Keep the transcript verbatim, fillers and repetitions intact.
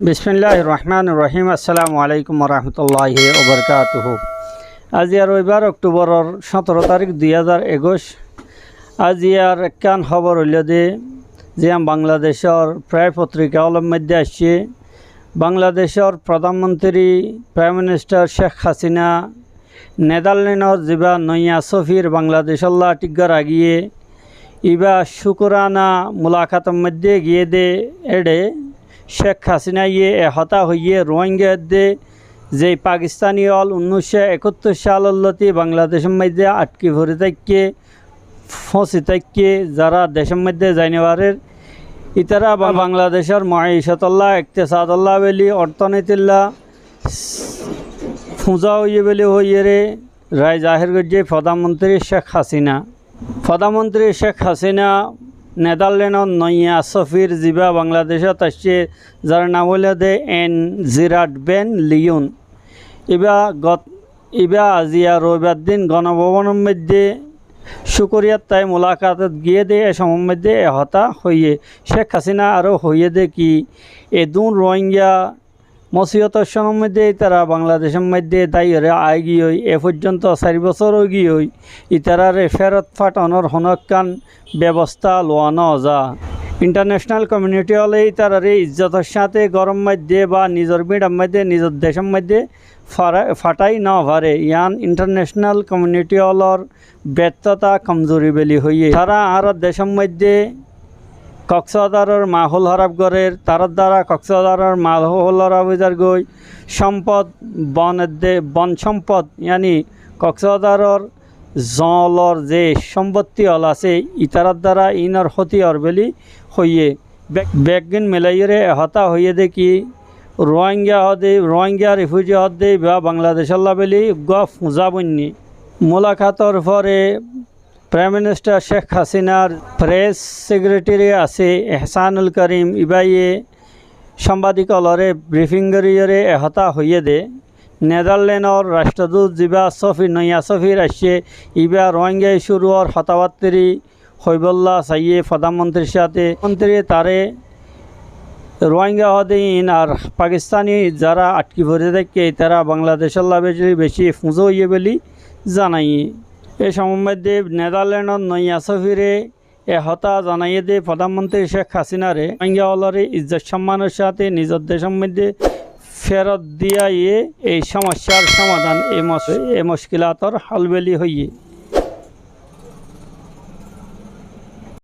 Bismilláhir Rohmánir Rohím. Assalamu aláikum warahmatulláhi wabarakátuhu. Aijja roibár, Okthúboror cóñtoro tarík, dui házar ekuic. Aijjar ekkán hóbor óilde, ziyán Bangladecór prai fotrika ólor moiddé aiccé, Bangladecór prodán montiri, Prime Minister Cék Hasina, Netherlandor zibá noiya sófir Bangladecólla thík gorá giyé, ibá cúkurana mulakátor moiddé giyé dé. Éçe Cék Hasinaye e hotá hoiyé, Ruáinga edde ze Pakistani ól unnúiccó ekóttor sálor lóti Bangladecór moiddé athki fori táikke, fóñsi táikke, zará decór moiddé zai nofarér, ítara Ba-, Bangladecór moicótolla, ektesadolla bóli, ortónitilla fuñzá óiye bóli hoiyére rai zahér goijjé fodán montiri Cék Hasina. Fodán montiri Cék Hasina Netherlandor noiya sófir zibá Bangladecót aiccé, zar nam óilde En Zirad Ben Liyun. Ibá got-, ibá aijja roibár din Gonobobonor moiddé cúkuriyar tái mulakátot giyé dé, e cómor moiddé e hotá hoiyé. Cék Hasina aró hoiyé dé ki, edún Ruáinga mosíbotor cómor moiddé ítara Bangladecór moiddé dáiyore aái giyói, e foijjonto sair bosór ói giyói, ítarare férot fathánor honó ekkán bebostá luwa no za. International community óle ítarare izzotor sáñte góror moiddé ba nizor bíñçar moiddé, nizor decór moiddé fara-, fathái no faré. Yián international community ólor berttóta, komzuri bóli hoiyé. Tará añárar decór moiddé Koksobadaror mahól hóraf gorér, tarár duara Koksobadaror mahól hóraf ói zargói, cómpod, bon edde, bon cómpod, yáni Koksobadaror zoñlor ze cómbottí ól asé, ítarar duara iínor hóti ór bóli hoiyé. Bek-, beggín milaiyóre e hotá hoiyé dé ki, Ruáinga hoó dé, Ruáinga refugee hoó dé, ibá Bangladecólla bóli eggúa fuñzá boinné. Mulakátor fore Prime Minister Cék Hasinar press secretary asé Ehsánul Karim, ibáye cómbadikólore briefing goríyore e hotá hoiyé dé, Netherlandor ractrodút zibá sófir, noiya sófir aiccé, ibá Ruáinga issue or hotábattari hoibólla saiyé fodán montrir sáñte. Montri taré Ruáinga hoó dé iín ar Pakistani zará athki fori táikke, tará Bangladecólla beci, beci fuñzá óiye bóli zanaiyé. E cómor moiddé Netherlandor noiya sófire e hotá zanaiyé dé fodán montri Cék Hasinare, Ruáinga ólore izzot cómmanor sáñte nizor decór moiddé férot diyaiye ei cómossár cómadan, ei mos-, ei mockilótor hál bóli hoiyé.